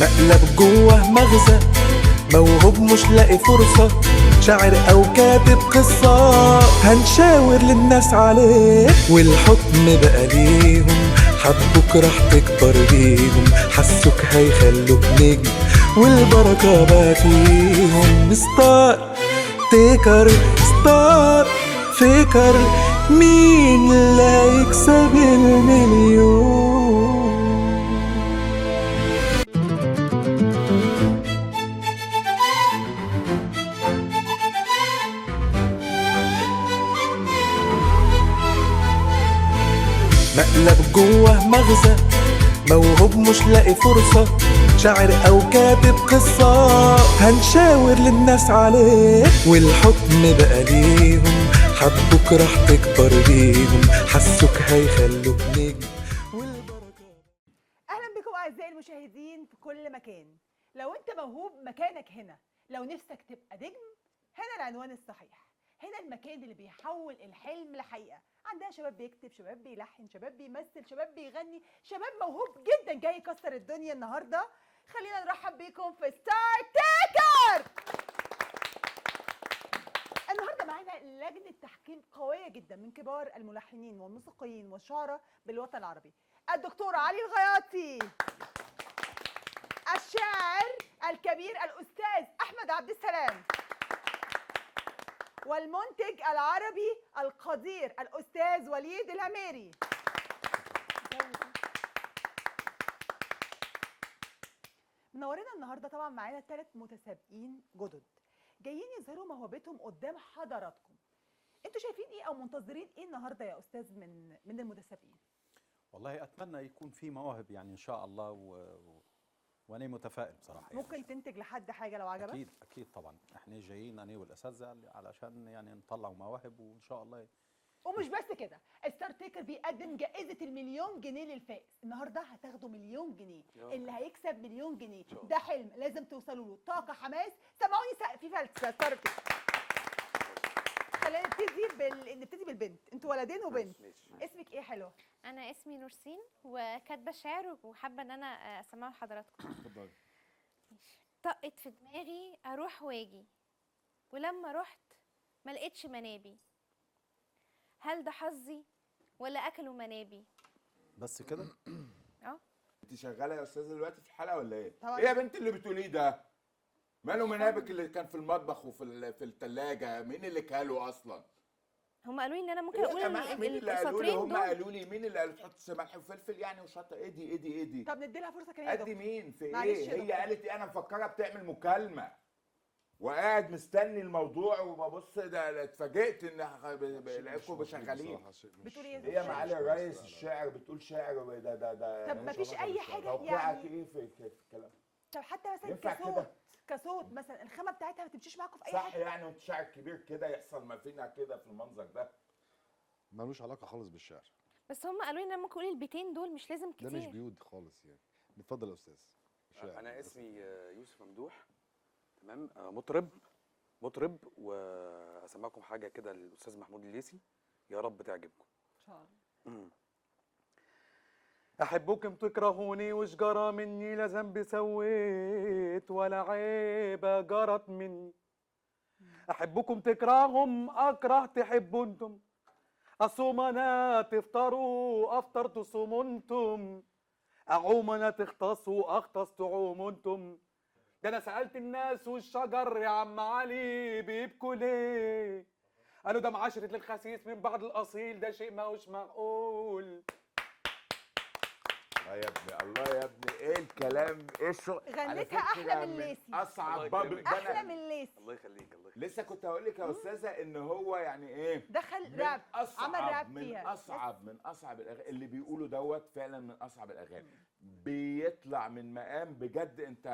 مقلب جوه مغزى، موهوب مش لاقي فرصة، شاعر أو كاتب قصة، هنشاور للناس عليه والحكم بقى ليهم. حبوك راح تكبر بيهم، حسوك هيخلوك نجم والبركة بقى فيهم. Star Taker، Star Faker، مين اللي هيكسب المليون؟ مقلب جوه مغزى، موهوب مش لاقي فرصة، شاعر أو كاتب قصة، هنشاور للناس عليه والحكم بقى ليهم. حبوك راح تكبر بيهم، حسوك هيخلوك نجم والبركة. اهلا بكم اعزائي المشاهدين في كل مكان. لو انت موهوب مكانك هنا، لو نفسك تبقى نجم هنا العنوان الصحيح، هنا المكان اللي بيحول الحلم لحقيقة. عندها شباب بيكتب، شباب بيلحن، شباب بيمثل، شباب بيغني، شباب موهوب جدا جاي يكسر الدنيا النهارده. خلينا نرحب بيكم في Star Taker. النهارده معانا لجنة تحكيم قوية جدا من كبار الملحنين والموسيقيين والشعراء بالوطن العربي. الدكتور علي الغياطي، الشاعر الكبير الاستاذ احمد عبد السلام، والمنتج العربي القدير الاستاذ وليد الهميري. منورنا النهارده. طبعا معانا 3 متسابقين جدد جايين يظهروا موهبتهم قدام حضراتكم. انتوا شايفين ايه او منتظرين ايه النهارده يا استاذ من المتسابقين؟ والله اتمنى يكون في مواهب يعني ان شاء الله، وانا متفائل بصراحة. يعني ممكن تنتج لحد حاجة لو عجبك؟ اكيد اكيد طبعا، احنا جايين انا والاساتذه علشان يعني نطلع مواهب وان شاء الله. ومش بس كده، Star Taker بيقدم جائزة المليون جنيه للفائز. النهارده هتاخدوا مليون جنيه، اللي هيكسب مليون جنيه ده حلم لازم توصلوا له. طاقة، حماس، سمعوني سقف في فلسفة Star Taker. خلينا نبتدي بالبنت. انتوا ولدين وبنت. اسمك ايه حلوة؟ انا اسمي نورسين وكاتبه شعر وحابة ان انا اسمعه لحضراتكم. اتفضلي. طقت في دماغي اروح واجي، ولما رحت ما لقيتش منابي. هل ده حظي ولا اكلوا منابي؟ بس كده؟ اه. انت شغالة يا استاذه دلوقتي في الحلقة ولا ايه؟ طبعا. ايه يا بنت اللي بتقوليه ده؟ ماله منابك اللي كان في المطبخ وفي في الثلاجة؟ مين اللي كاله اصلا؟ هم قالوا لي ان انا ممكن اقول مين اللي قالوا لي؟ السطرين هم دول. قالوا لي مين اللي قالوا تحط ملح وفلفل يعني وشطه؟ ايه دي ايه دي ايه دي؟ طب ندي لها فرصة كمان يا ادي دكتور. مين في معلش ايه؟ يا هي دكتور. قالت ايه؟ انا مفكرة بتعمل مكالمة وقاعد مستني الموضوع وببص ده اتفاجئت ان لقيتكم شغالين. بتقول ايه؟ ايه يا معالي الريس الشاعر بتقول شاعر ده ده ده. طب ما فيش اي حاجة توقعك يعني؟ ايه في الكلام؟ طب حتى مثلا ينفع كصوت كده؟ كصوت مثلا الخامة بتاعتها ما تمشيش معاكم في اي صح حاجة؟ يعني وانت شاعر كبير كده يحصل ما فينا كده في المنظر ده؟ ملوش علاقة خالص بالشعر. بس هم قالوا لي ان انا ممكن اقول البيتين دول، مش لازم كتير. ده مش بيود خالص يعني. اتفضل يا استاذ. شاعر. انا اسمي يوسف ممدوح، تمام، مطرب واسمعكم حاجة كده للاستاذ محمود الليثي، يا رب تعجبكم ان شاء الله. احبكم تكرهوني وش جرى مني، لا ذنب سويت ولا عيبه جرت مني. احبكم تكرههم اكره تحبوا انتم، اصوم انا تفطروا افطر تصوموا انتم، اعوم انا تغطسوا اغطس تعوموا انتم. ده انا سالت الناس والشجر يا عم علي بيبكوا ليه؟ قالوا ده معاشرة للخسيس من بعد الاصيل، ده شيء ما هوش معقول. الله يا ابني، الله يا ابني، ايه الكلام؟ ايه الشغل؟ غنيتها احلى من الليثي. اصعب بابل. احلى من الليثي. الله يخليك الله يخليك. لسه كنت هقول لك يا استاذه ان هو يعني ايه؟ دخل راب، عمل راب فيها. من اصعب الاغاني اللي بيقولوا دوت، فعلا من اصعب الاغاني. بيطلع من مقام بجد. انت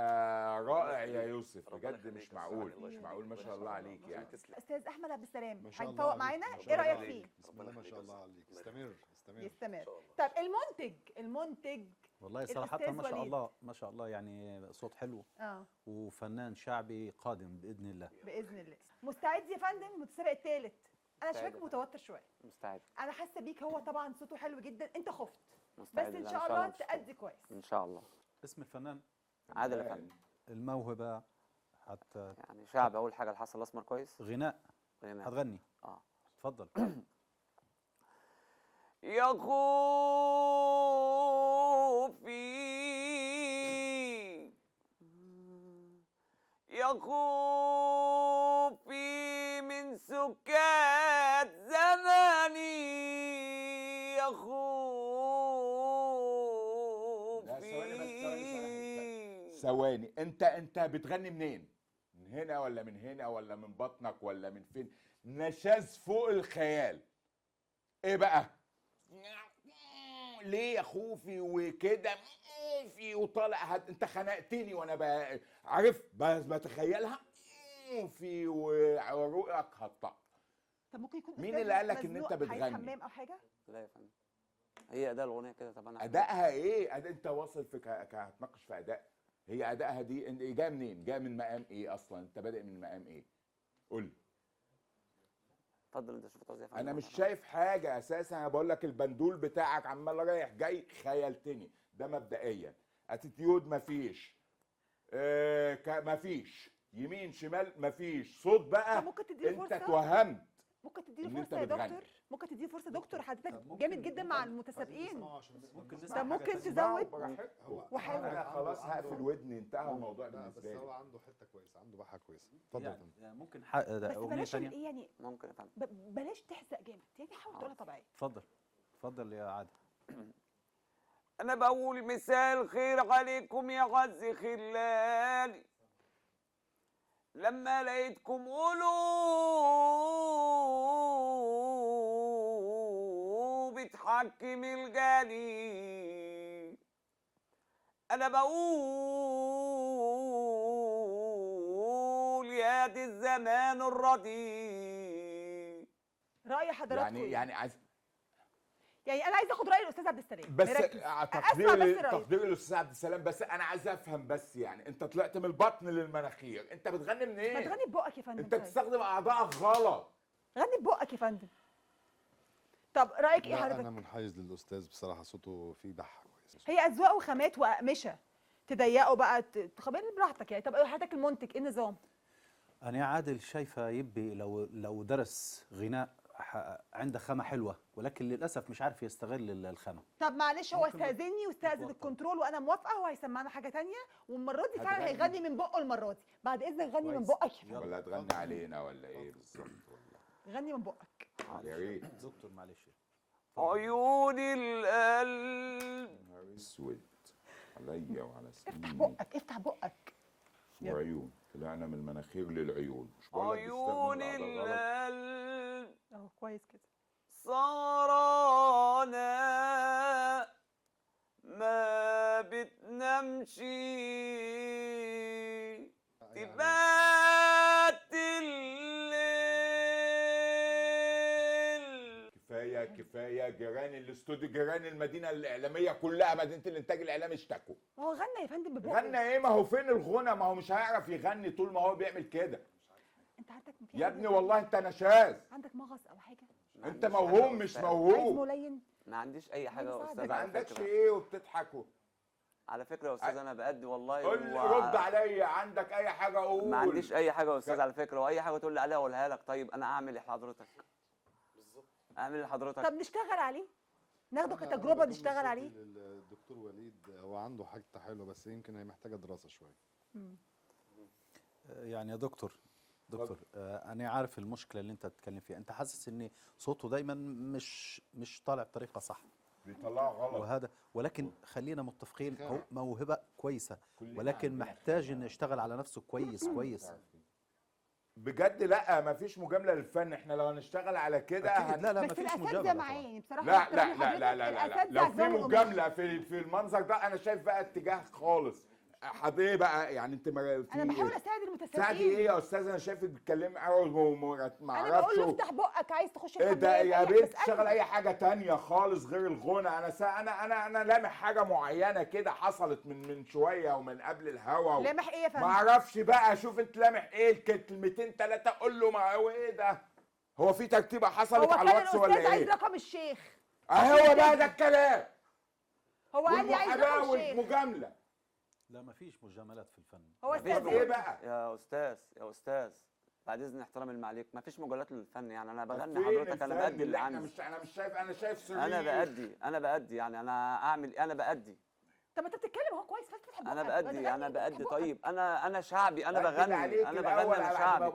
رائع يا يوسف بجد، مش معقول مش معقول، ما شاء الله عليك يعني. استاذ احمد عبد السلام هيتفوق معانا، ايه رايك فيه؟ بسم الله ما شاء الله عليك. استمر استمر يستمر. طب المنتج والله صراحة ما شاء الله ما شاء الله، يعني صوت حلو وفنان شعبي قادم بإذن الله. بإذن الله. مستعد يا فندم؟ المتسابق الثالث. أنا شايفك متوتر شوية. مستعد. أنا حاسة بيك، هو طبعا صوته حلو جدا، أنت خفت. بس إن شاء الله تأدي كويس. إن شاء الله. اسم الفنان؟ عادل يا فندم. الموهبة حتى يعني شعب. اول حاجة الحسن الاسمر كويس. غناء. هتغني؟ اتفضل. يا خوفي يا خوفي من سكات زماني، يا خوفي. لا ثواني بس، ثواني. انت بتغني منين؟ من هنا ولا من هنا ولا من بطنك ولا من فين؟ نشاز فوق الخيال. ايه بقى؟ ليه يا خوفي وكده خوفي وطالع؟ انت خنقتني وانا بقى عارف بتخيلها خوفي وعروقك هتطق. طب ممكن يكون مين اللي قال لك ان انت بتغني؟ عايز حمام او حاجة؟ لا يا فندم، هي اداء الاغنية كده. طب انا ادائها ايه؟ انت واصل في هتناقش في اداء؟ هي ادائها دي جاية منين؟ جاية من مقام ايه اصلا؟ انت بادئ من مقام ايه؟ قول لي. اتفضل انت شوف عاوز ايه. انا مش شايف حاجة اساسا، انا بقول لك البندول بتاعك عمال رايح جاي، خيلتني. ده مبدئيا. attitude مفيش، مفيش يمين شمال، مفيش صوت بقى. ممكن تديله فرصة؟ انت اتوهمت. ممكن تديله فرصة يا دكتور؟ ممكن تديله فرصة دكتور؟ حضرتك جامد جدا مع المتسابقين. طب ممكن تزود وحاول. انا خلاص هقفل ودني، انتهى الموضوع بالنسبة لي. بس هو عنده حتة كويسة، عنده بحه كويسة. اتفضل يا فندم. ممكن اغنية ثانية؟ ايه يعني؟ ممكن يا فندم. بلاش تحزق جامد يعني، حاول تقولها طبيعي. اتفضل اتفضل يا عادل. انا بقول مساء الخير عليكم يا غز خلالي، لما لقيتكم قلوب بتحكم الجالي، انا بقول يا دي الزمان الرديء. رأي حضراتكم يعني عايز، يعني انا عايز اخد راي الاستاذ عبد السلام بس. تقدير الاستاذ عبد السلام، بس انا عايز افهم بس، يعني انت طلعت من البطن للمناخير، انت بتغني منين؟ ما تغني ببقك يا فندم. انت بتستخدم اعضائك غلط. غني ببقك يا فندم. طب رايك ايه حضرتك؟ انا منحيز للاستاذ بصراحة، صوته فيه بحه كويسة. هي اذواق وخامات واقمشه، تضيقه بقى تخبرني براحتك يعني. طب حضرتك المنتج ايه النظام؟ انا يا عادل شايفه يبي لو درس غناء عنده خامة حلوة، ولكن للاسف مش عارف يستغل الخامة. طب معلش، هو استاذني واستاذن الكنترول وانا موافقة، هو هيسمعنا حاجة ثانية، والمرة دي فعلا هيغني من بقه. المرة دي بعد اذنك غني من بقك. ولا هتغني علينا ولا ايه بالظبط؟ والله غني من بقك يا ريت دكتور. معلش. عيون القلب اسود عليا وعلى سنيني. افتح بقك، افتح بقك. وعيون، طلعنا من المناخير للعيون. مش بقول لك عيون القلب اهو كويس كده. سهرانة ما بتنامش، تبات الليل. كفاية كفاية، جيران الاستوديو، جيران المدينة الاعلامية كلها، مدينة الانتاج الاعلامي اشتكوا. ما هو غنى يا فندم ببقه. غنى ايه؟ ما هو فين الغنى؟ ما هو مش هيعرف يغني طول ما هو بيعمل كده. انت عندك يا ابني والله انت نشاز. عندك مغص او حاجة؟ انت موهوم مش موهوب. عايز ملين؟ ما عنديش اي حاجة يا استاذ. ما عندكش ايه وبتضحكوا؟ على فكرة يا استاذ انا بأدي والله. قول رد عليا، عندك اي حاجة قول. ما عنديش اي حاجة يا استاذ على فكرة، واي حاجة تقول لي عليها اقولها لك. طيب انا اعمل ايه لحضرتك؟ بالظبط اعمل ايه لحضرتك؟ طب نشتغل عليه، ناخده كتجربة نشتغل عليه. الدكتور وليد هو عنده حاجة حلوة، بس يمكن هي محتاجه دراسة شوية. يعني يا دكتور انا عارف المشكلة اللي انت بتتكلم فيها. انت حاسس ان صوته دايما مش طالع بطريقة صح، بيطلعه غلط وهذا، ولكن خلينا متفقين هو موهبة كويسة، ولكن محتاج انه يشتغل على نفسه كويس كويس بجد. لا مفيش مجاملة للفن، احنا لو هنشتغل على كده لا لا بس مفيش الاساتذة مجاملة معايا يعني بصراحة. لا لا لا لا لا لا, لا. لو في مجاملة في المنظر ده انا شايف بقى اتجاه خالص. حضرتك بقى يعني انت ما انا بحاول اساعد المتسابقين. ساعدي ايه يا استاذ؟ انا شايفك بتتكلمي ما اعرفش. انا بقول له افتح بقك، عايز تخش ايه ده يا بنت؟ تشتغل اي حاجة تانية خالص غير الغنى. انا انا انا انا لامح حاجة معينة كده حصلت من شوية ومن قبل الهوا لامح ايه يا فندم؟ ما اعرفش بقى. شوف انت لامح ايه، كلمتين ثلاثة قول له. ما هو ايه ده؟ هو في ترتيبه حصلت على الواتس ولا ايه؟ عايز رقم الشيخ. اهو بقى ده الكلام. هو قال لي عايز رقم الشيخ والمجامله. لا مفيش مجاملات في الفن. هو استاذ ايه بقى يا استاذ؟ يا استاذ بعد اذن احترام المعليك، مفيش مجاملات للفن يعني. انا بغني حضرتك، انا بأدي اللي عندي. انا مش شايف، انا شايف سرير. انا بأدي يعني، انا اعمل، انا بأدي. طب ما انت بتتكلم اهو كويس، فاتح بقك. انا بأدي. طيب انا شعبي، انا بغني، انا شعبي.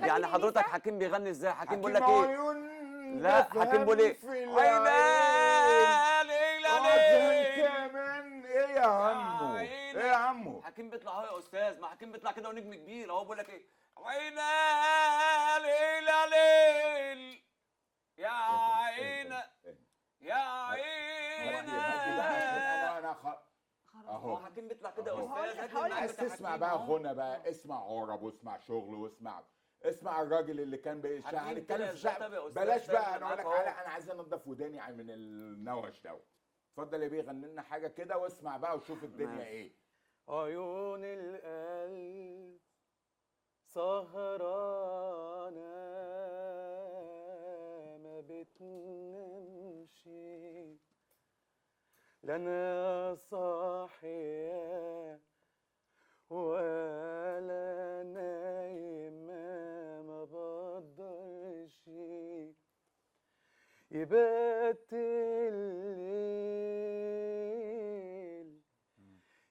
يعني حضرتك حكيم بيغني ازاي؟ حكيم بيقول لك ايه؟ لا حكيم بيقول ايه؟ كمان ايه يا عمو؟ ايه يا عمو؟ حكيم بيطلع اهو يا استاذ، ما حكيم بيطلع كده ونجم كبير اهو، بيقول لك ايه؟ عينا ليل ليل يا عينا يا عينا. انا اهو حكيم بيطلع كده يا استاذ. عايز تسمع بقى غنى بقى، اسمع عرب واسمع شغل واسمع الراجل اللي كان هنتكلم في شعب. بلاش بقى، انا اقول لك على، انا عايز انضف وداني من النوش دوت. اتفضل يا بيه، غني لنا حاجة كده واسمع بقى وشوف الدنيا ايه. عيون القلب سهرانة ما بتنامش، لا انا صاحية ولا نايمة، ما بقدرش يبات الليل،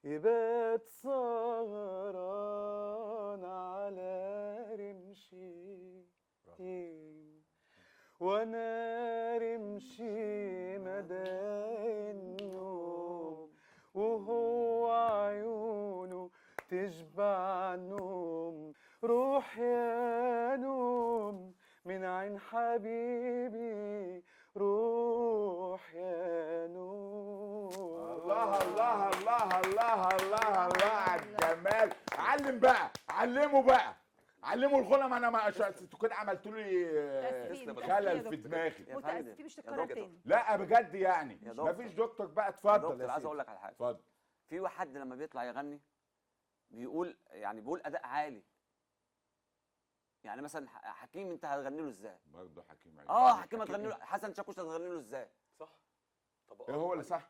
يبات سهران على رمشي، وانا رمشي مدى النوم، وهو عيونه تشبع نوم. روح يا نوم من عين حبيبي، روح يا نوم. الله الله الله الله الله الله على الجمال. علم بقى، علموا بقى، علموا الغنى. ما انا ما انتوا كده عملتوا لي خلل في دماغي. متاسفين، مش تتكرر تاني. لا بجد يعني مفيش دكتور بقى. اتفضل يا عايز اقول لك على حاجة. اتفضل. في واحد لما بيطلع يغني بيقول يعني، بيقول اداء عالي. يعني مثلا حكيم انت هتغني له ازاي؟ برضه حكيم. حكيم هتغني له، حسن شاكوش هتغني له ازاي؟ صح. طب ايه هو اللي صح؟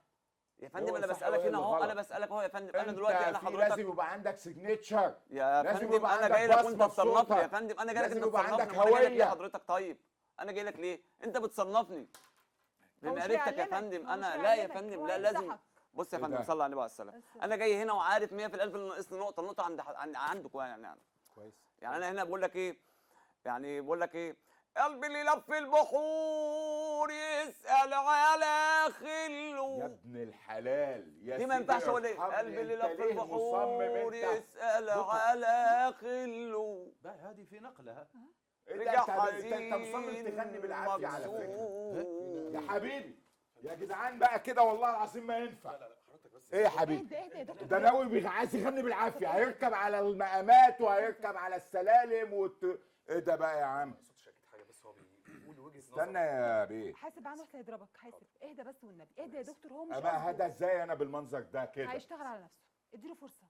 يا فندم انا بسالك هنا اهو، انا بسالك اهو يا فندم. انا دلوقتي انا حضرتك لازم يبقى عندك signature يا فندم. انا جاي لك وانت تصنفني يا فندم. انا جاي لك انت تصنفني. انا جاي لك ليه حضرتك؟ طيب انا جاي لك ليه؟ انت بتصنفني بمعرفتك يا فندم. انا لا يا فندم، لا لازم. بص يا فندم، صلى على النبي عليه السلام. انا جاي هنا وعارف 100% ان ناقصني نقطة، النقطة عندكم يعني. كويس. يعني انا هنا بقول لك ايه؟ يعني بقول لك ايه؟ قلبي اللي لف البحور يسأل على خله. يا ابن الحلال يا دي ما ينفعش اقول ايه؟ قلبي اللي لف البحور يسأل على خله. بقى هذه في نقلها. رجع حزين. انت مصمم تغني بالعافية على فكرة يا حبيبي. يا جدعان بقى كده والله العظيم ما ينفع. لا لا حضرتك بس ايه يا حبيبي؟ ده ناوي عايز يغني بالعافية، هيركب على المقامات وهيركب على السلالم ايه ده بقى يا عم؟ ما اقصدش اكيد حاجة، بس هو بيقول وجهه نظر. استنى يا بيه، حاسب عنه هيضربك. حاسب، اهدى بس والنبي، اهدى يا دكتور. هو مش ابقى هدى ازاي انا بالمنظر ده كده؟ هيشتغل على نفسه، اديله فرصة.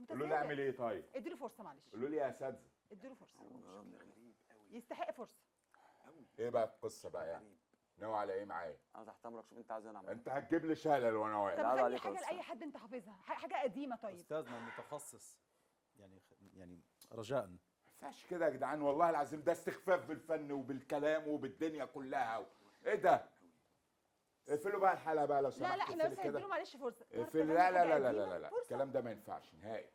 قولوا لي اعمل ايه طيب؟ اديله فرصة معلش. قولوا لي يا اساتذة اديله فرصة، يستحق فرصة. ايه بقى القصة بقى يعني؟ ناوي على ايه معايا؟ انا تحت امرك، شوف انت عايز انا اعمل. انت هتجيب لي شلل وانا واقف. طب غني حاجة لاي حد انت حافظها، حاجة قديمة. طيب استاذنا المتخصص يعني رجاء. ما ينفعش كده يا جدعان والله العظيم، ده استخفاف بالفن وبالكلام وبالدنيا كلها. ايه ده؟ اقفلوا بقى الحلقة بقى لو سمحت. لا لا احنا بس هنديله معلش فرصة. اقفل. لا لا لا لا لا لا الكلام ده ما ينفعش نهائي.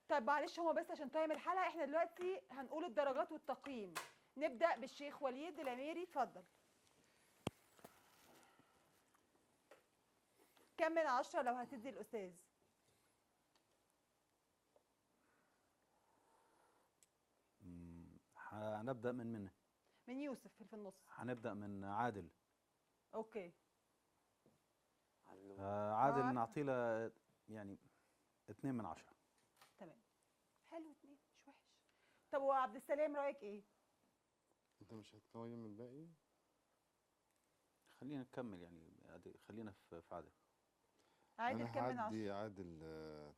طيب معلش هو بس عشان time الحلقة، احنا دلوقتي هنقول الدرجات والتقييم. نبدأ بالشيخ وليد العميري، اتفضل. كم من 10 لو هتدي الأستاذ؟ هنبدأ من من يوسف في النص. هنبدأ من عادل. okay. عادل نعطي له يعني 2 من 10. تمام. حلو، 2 مش وحش. طب وعبد السلام رأيك ايه؟ انت مش هتقيم الباقي؟ خلينا نكمل يعني، خلينا في عادل. عادل كم من 10؟ هدي عادل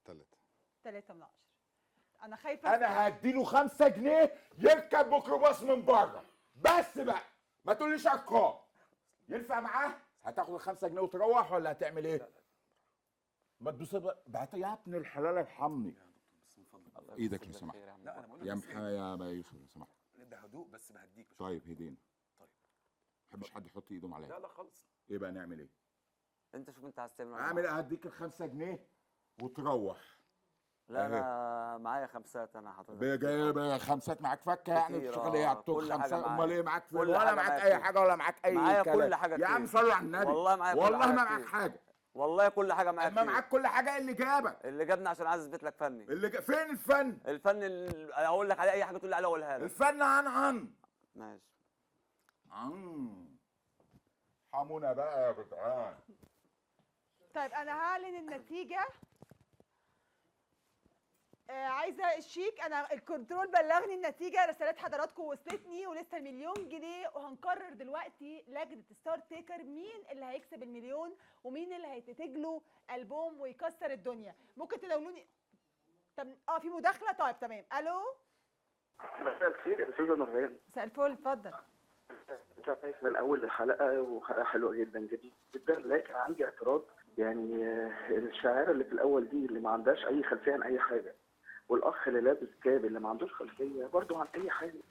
3. 3 من 10. انا خايفة. انا هديله 5 جنيه يركب ميكروباص من بره بس بقى، ما تقوليش ارقام. ينفع معاه؟ هتاخد ال 5 جنيه وتروح ولا هتعمل ايه؟ ما تدوس بعت يا ابن الحلال ارحمني. ايدك لو سمحت. لا انا بقول يا يا يوسف لو سمحت. ده هدوء بس بهديك. طيب هدينا. طيب ما بحبش حد يحط ايدهم عليا. لا لا خالص. ايه بقى نعمل ايه؟ انت شوف انت عايز تعمل. اعمل ايه؟ هديك ال5 جنيه وتروح. لا انا معايا خمسات. انا حضرتك جايب خمسات معاك فكه يعني؟ بتشتغل ايه؟ على خمسات؟ امال ايه معاك؟ ولا معاك اي حاجة ولا معاك اي معايا كل حاجة يا عم صلي على النبي. والله معايا والله ما معاك حاجة. والله كل حاجة معاك. اما معاك كل حاجة، اللي جابك؟ اللي جابني عشان عايز اثبت لك فني. اللي فين الفن؟ الفن اللي اقول لك عليه اي حاجة تقول لي عليها اقولها لك. الفن عن ماشي. عن حمونا بقى يا جدعان. طيب انا هعلن النتيجة. عايزه الشيك. انا الكنترول بلغني النتيجة، رسالات حضراتكم وصلتني ولسه المليون جنيه. وهنقرر دلوقتي لجنة ستار تيكر مين اللي هيكسب المليون ومين اللي هيتنتج له البوم ويكسر الدنيا. ممكن تدولوني؟ طب في مداخله. طيب تمام. الو، مساء الخير يا استاذه نورهان. مساء الفل، اتفضل. من الاول الحلقة وحلقه حلوة جدا جدا جدا، لكن عندي اعتراض. يعني الشاعره اللي في الاول دي اللي ما عندهاش اي خلفية عن اي حاجة، والاخ اللي لابس كاب اللي ما عندوش خلفية برضه عن اي حاجة،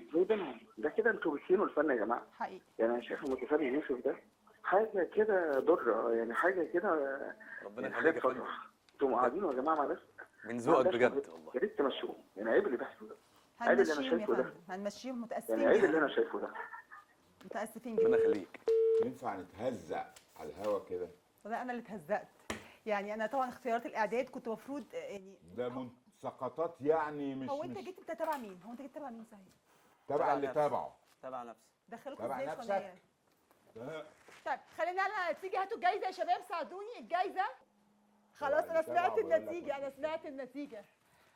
ازاي بينهم ده كده؟ انتوا بتهينوا الفن يا جماعة حقيقي. يعني انا شايف المتسابق يوسف ده حاجة كده ضره، يعني حاجة كده. ربنا يخليك يا فندم. انتوا قاعدين يا جماعة معلش من ذوقك بجد والله. يا ريت تمشوهم، يعني عيب اللي بيحصل ده. عيب اللي انا شايفه ده. هنمشيهم، متاسفين. يعني عيب اللي انا شايفه ده. متاسفين جدا. ربنا يخليك. ينفع نتهزق على الهوا كده؟ والله انا اللي اتهزقت. يعني انا طبعا اختيارات الاعداد كنت المفروض يعني ده سقطات يعني. مش هو انت جيت انت تبع مين؟ هو انت جيت تبع مين صحيح؟ تبع اللي تبعه. تبع نفسي. دخلوكوا ازاي القناة؟ طيب خلينا على النتيجة. هاتوا الجايزة يا شباب، ساعدوني. الجايزة خلاص انا سمعت النتيجة، انا سمعت النتيجة.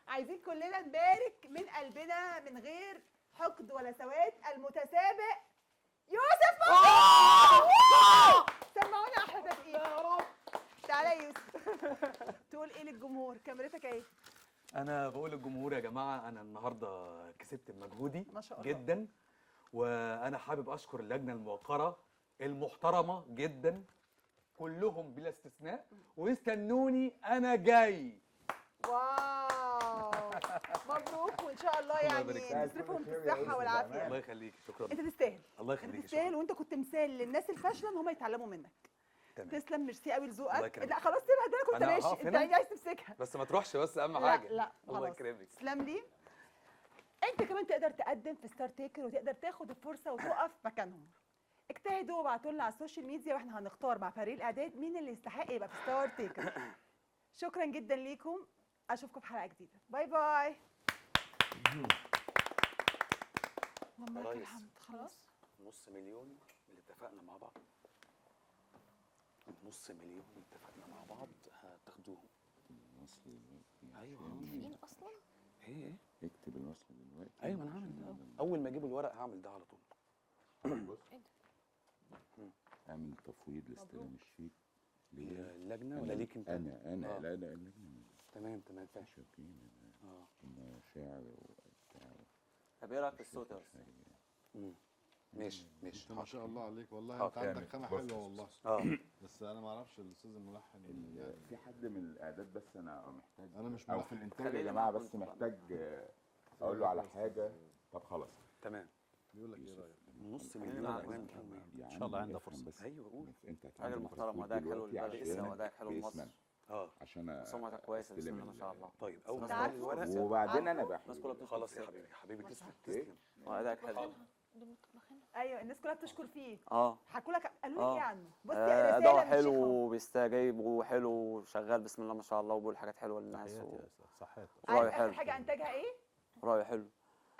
عايزين كلنا نبارك من قلبنا من غير حقد ولا سواد المتسابق يوسف مبروك. سمعونا احلى تسقيف يا رب. تعالى يا يوسف، تقول ايه للجمهور؟ كاميرتك اهي. انا بقول للجمهور يا جماعة انا النهارده كسبت بمجهودي ما شاء الله جدا، وانا حابب اشكر اللجنة الموقره المحترمة جدا كلهم بلا استثناء، واستنوني انا جاي. واو مبروك، وان شاء الله يعني نصرفهم في الصحة والعافية. الله يخليك، شكرا. انت تستاهل. الله يخليك، انت تستاهل، وانت كنت مثال للناس الفاشلة ان هم يتعلموا منك. تمام. تسلم، ميرسي قوي لذوقك. لا خلاص سيبها، ده انا كنت ماشي، انت عايز تمسكها بس ما تروحش، بس اهم حاجة. لا لا الله يكرمك، تسلم لي. انت كمان تقدر تقدم في ستار تيكر وتقدر تاخد الفرصة وتقف مكانهم. اجتهدوا وابعتوا لنا على ال social media، واحنا هنختار مع فريق الاعداد مين اللي يستحق يبقى في ستار تيكر. شكرا جدا ليكم، اشوفكم في حلقة جديدة. bye bye. اللهم لك الحمد. خلاص نص مليون اللي اتفقنا مع بعض، نص مليون اتفقنا مع بعض هتاخدوهم. الوصل دلوقتي. ايوه متفقين اصلا. ايه اكتب الوصل دلوقتي. ايوه انا هعمل ده اول ما اجيب الورق، هعمل ده على طول. بص اعمل تفويض لاستلام الشيك للجنة ولا ليك انت؟ انا لا لا اللجنة. تمام تمام فاهم. شايفين انا شاعر وبتاع. طب ايه رايك في الصوت يا استاذ؟ ماشي ماشي. انت ما شاء الله عليك والله، انت عندك خامة حلوة والله. بس انا ما اعرفش الاستاذ الملحن يعني في حد من الاعداد، بس انا محتاج، انا مش او في الانتاج يا جماعة، بس محتاج اقول له على حاجة. طب خلاص تمام. بيقول لك ايه رايك؟ نص مليون ان شاء الله عندها فرصة. ايوه قول. انت راجل محترم وادائك حلو للبلد وادائك حلو لمصر. عشان سمعتك كويسة بسم الله ما شاء الله. طيب اول ما الورق وبعدين انا بحكي. الناس كلها بتشكر. خلاص يا حبيبي، حبيبي تسلم تسلم. وادائك حلو. ايوه الناس كلها بتشكر فيه. حكوا لك قالوا لك ايه عنه؟ بصي رسالة اداؤه حلو وبيستجيب وحلو وشغال بسم الله ما شاء الله، وبيقول حاجات حلوة للناس. صحيح. رايه حلو. اخر حاجة انتجها ايه؟ رايه حلو.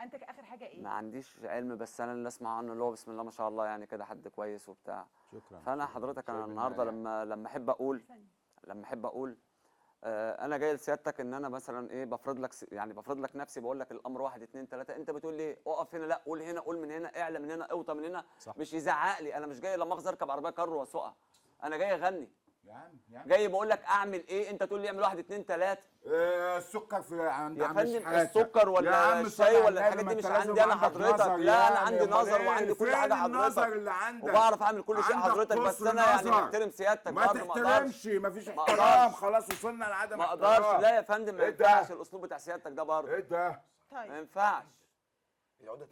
انتج اخر حاجة ايه؟ ما عنديش علم، بس انا اللي اسمع عنه اللي هو بسم الله ما شاء الله يعني كده حد كويس وبتاع. شكرا. فانا حضرتك انا النهارده لما احب اقول، لما احب اقول انا جاي لسيادتك ان انا مثلا ايه بفرض لك، يعني بفرض لك نفسي، بقول لك الامر 1 2 3، انت بتقول لي اقف هنا، لا قول هنا، قول من هنا، اعلى من هنا، اوطى من هنا. صح. مش يزعق لي، انا مش جاي لا مؤاخذة اركب عربية كار واسوقها، انا جاي اغني. يا عم يا عم، جاي بقول لك اعمل ايه، انت تقول لي اعمل 1 2 3. السكر في عند يا عم فندم شحاتة. السكر يا ولا عم الشاي صلي ولا على الحاجات النبي، دي مش ما انت عندي لازم انا عندك حضرتك. نظر لا انا يعني. عندي نظر امال وعندي ايه؟ كل حاجة فين النظر حضرتك، اللي عندك؟ وبعرف اعمل كل شيء عندك حضرتك، بس قصر انا يعني نظر. محترم سيادتك ما برضه. ما اقدرش تحترمش، مفيش ما احترام، اقدرش. خلاص وصلنا لعدم ما احترام. اقدرش. لا يا فندم ما ايه ده؟ ينفعش الاسلوب بتاع سيادتك ده برضه، ايه ده؟ طيب ما ينفعش.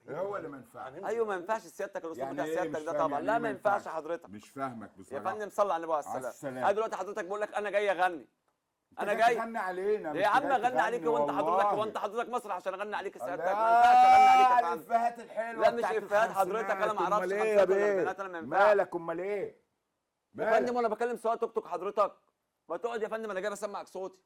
ايه هو اللي ما ينفعش؟ ايوه ما ينفعش سيادتك الاسلوب يعني بتاع ايه؟ سيادتك مش ده فاهم طبعا. يعني لا ايه ما ينفعش حضرتك. مش فاهمك يا بصراحة. فندم صلى على النبي على عليه السلام. السلامة. انا دلوقتي حضرتك بقول لك انا جاي اغني، انا انت جاي تغني علينا، يا عم مش جاي اغني عليك تغني وانت حضرتك، والله. وانت حضرتك مسرح عشان اغني عليك سيادتك؟ لا، ما ينفعش اغني عليك يا فندم. الافيهات الحلوة لا مش بتاعت افيهات حضرتك، انا ما الخمسينات. اعرفش امال ايه يا خمسات ولا بيه؟ اربعينات، انا ما ينفعش. مالك امال ايه؟ يا فندم وانا بكلم سواق توك توك حضرتك، ما تقعد يا فندم، انا جاي بسمعك صوتي.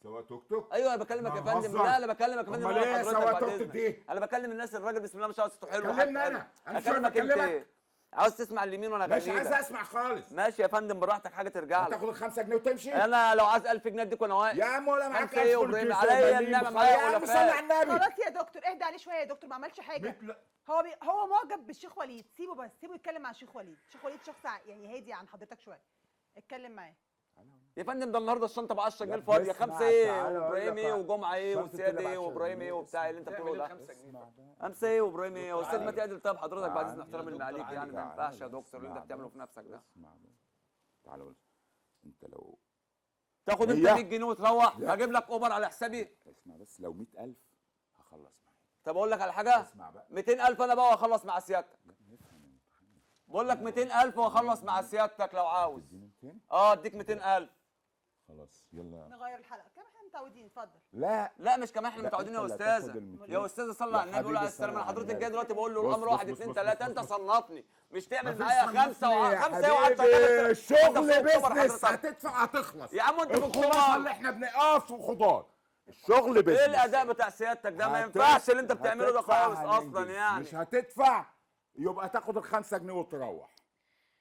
سواق توك توك؟ ايوه انا بكلمك يا ما فندم. هزر. لا انا بكلمك يا فندم، امال أنا ايه حضرتك سواق بعد توك توك إذنك. دي؟ انا بكلم الناس، الراجل بسم الله ما شاء الله صوته حلو. كلمني وحاجته انا. حلوة. انا مش عارف اكلمك انت اكلمك. ايه؟ عاوز تسمع اليمين وانا مش اغني عايز لك. اسمع خالص. ماشي يا فندم براحتك، حاجة ترجع لك. هتاخد ال5 جنيه وتمشي؟ انا لو عايز 1000 جنيه اديك وانا واقف. يا عم ولا معاك خمسة ايه 1000 وابراهيم جنيه عليا مليم. النعمة معايا يا ولا عم صلي على النبي. خلاص يا دكتور اهدى عليه شوية يا دكتور، ما عملش حاجة. هو هو معجب بالشيخ وليد، سيبه بس، سيبه يتكلم مع الشيخ وليد. الشيخ وليد شخص يعني هادي عن حضرتك شوية، اتكلم معاه. يا فندم ده النهارده الشنطة ب 10 جنيه يا الفاضيه، اسمع، 5 ايه تعالى أقول وابراهيم لك ايه وجمعه ايه شنطة وسياد اللي ب ايه 10 وابراهيم ايه جنيه. وبتاع اللي انت بتقوله ده. اسمع بقى. 5 ايه وابراهيم ايه يا استاذ، ما تعالى. تعدل. طيب حضرتك بعد اذن تعالى. احترام اللي عليك يعني، ما تعالى. ينفعش يا دكتور اللي انت اسمع بتعمله بس. في نفسك ده. اسمع بس. تعالى بس. انت لو تاخد انت هي. 100 جنيه وتروح، لا. هجيب لك اوبر على حسابي. اسمع بس، لو 100000 هخلص معاك. طب اقول لك على حاجة، اسمع بقى. 200000 انا بقى واخلص مع سيادتك. بقول لك 200000 واخلص مع سيادتك لو عاوز. تديني 200؟ اه اديك 200000. خلاص يلا. نغير الحلقة كما احنا متعودين، اتفضل. لا لا مش كمان احنا لا، متعودين يا انت اللي هتاخد استاذه. ال 200. يا استاذه صلى يا على النبي قول حبيبي عليه السلام. صلى انا على حضرتك النبي. جاي دلوقتي بقول له بص الامر بص 1 بص 2 بص 3، بص انت بص. صنفني، مش تعمل مفيش معايا 5 صنفني يا 5 و10. حبيبي. الشغل business، هتدفع هتدفع هتخلص. يا عم انت في الخلاصة اكتوبر. اللي احنا بنقف وخضار، الشغل business. ايه الاداء بتاع سيادتك ده؟ ما ينفعش اللي انت بتعمله ده هتدفع خالص اصلا هننجز. يعني. مش هتدفع يبقى تاخد ال5 جنيه وتروح.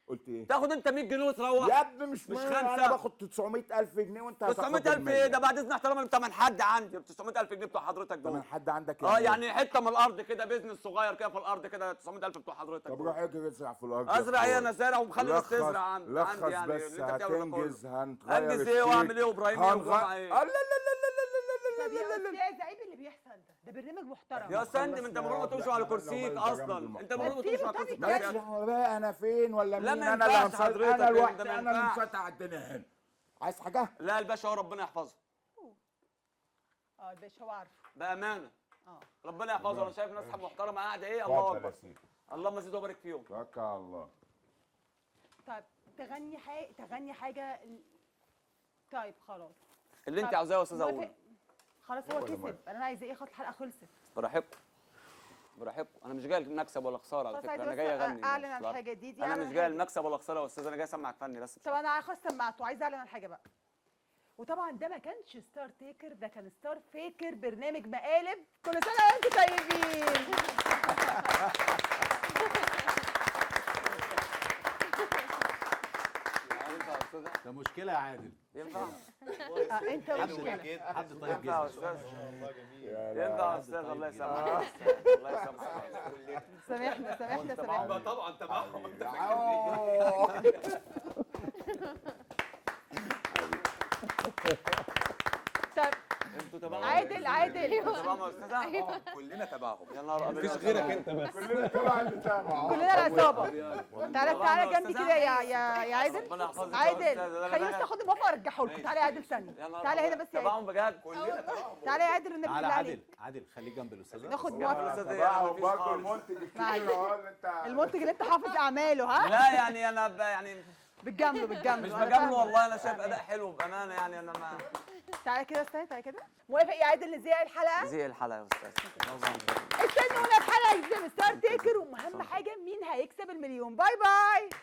قلت ايه؟ تاخد انت 100 جنيه وتروح يا ابني مش مش مهم، انا خمسة. باخد 900000 جنيه وانت هتاخد 900000 ايه ده؟ بعد اذن احترام اللي بتمن حد عندي 900000 جنيه بتوع حضرتك دول. تمن حد عندك اه يعني حتة من الارض كده، business صغير كده في الارض كده، 900000 بتوع حضرتك طب دول. روح اجري ازرع في الارض. ازرع ايه؟ انا زارع ومخلي الناس لخص تزرع عندي لخص يعني بس، اللي انت بتعمله ده كله. هتنجز، هنغير انجز ايه واعمل ايه وابراهيم ايه وجمعه ايه؟ لا لا لا لا لا طب لا يا لا لا لا. استاذ عيب اللي بيحصل ده، ده برنامج محترم. يا فندم انت المفروض ما تمشوا على كرسيك اصلا، انت المفروض ما تمشوا على كرسيك. مالكش دعوه بقى انا فين ولا لا مين، ما انا اللي ينفعش همسيطر، حضرتك، انا لوحدي، ده ما انا اللي ينفعش. مسيطر على الدنيا هنا. عايز حاجة؟ لا الباشا هو ربنا يحفظه. اه الباشا هو عارفه. بامانه ربنا يحفظه، انا شايف ناس محترمه قاعدة ايه. الله اتفضل يا اكبر، سيدي. اللهم زد وبارك فيهم. توكل على الله. طيب تغني حاجة، تغني حاجة. طيب خلاص اللي انت طب عاوزاه يا استاذه موافق؟ اقوله. خلاص هو كسب، انا عايزه ايه؟ خلاص الحلقة خلصت. براحتكم براحتكم، انا مش جاي المكسب ولا خسارة على خلاص فكرة، عايزة انا بس جاي اغني. اعلن مش عن عارف. حاجة دي انا أعلن مش عن جاي حاجة. المكسب ولا خسارة يا استاذ، انا جاي اسمعك فني بس. طب انا خلاص سمعته، عايزه اعلن عن حاجة بقى. وطبعا ده ما كانش ستار تيكر، ده كان ستار فيكر، برنامج مقالب. كل سنة وانتم طيبين. ده مشكلة يا عادل. ينفع؟ انت مشكلة. حد طيب ينفع جدا. يا استاذ؟ ينفع يا استاذ؟ الله يسامحك، الله يسامحك. سامحنا سامحنا سامحنا. طبعا تبعهم. طب انتوا تبعهم؟ عادل عادل. انتوا تبعهم يا استاذه؟ كلنا تبعهم، يا نهار ابيض، مفيش غيرك انت بس. كلنا تبع اللي تبعه. كلنا العصابة. تعالى تعالى جنبي كده يا عادل. ربنا يحفظك يا عادل أستاذ. أنا خليني بقى- بس اخد الموافقة ارجعه لكم. تعالى يا عادل ثانية، يا نهار تعالى هنا أبيض. بس يا عادل. تبعهم بجد. كلنا تبعهم. تعالى يا عادل والنبي تعالى بالله عادل عليك. عادل خليك جنب الاستاذة. ناخد جنب موافقة. الأستاذ إيه؟ تبعهم مفيش برضه خالص. المنتج الكبير اهو اللي انت المنتج اللي انت حافظ اعماله. ها لا يعني انا يعني بتجامله بتجامله. مش بجامله والله، انا شايف اداء حلو بامانه يعني. انا ما تعالى كده استنى، تعالى كده. موافق يا عادل نذيع الحلقة؟ زي الحلقة يا استاذ. استنونا في حلقة جديدة من ستار تيكر، واهم حاجة مين هيكسب المليون. bye bye.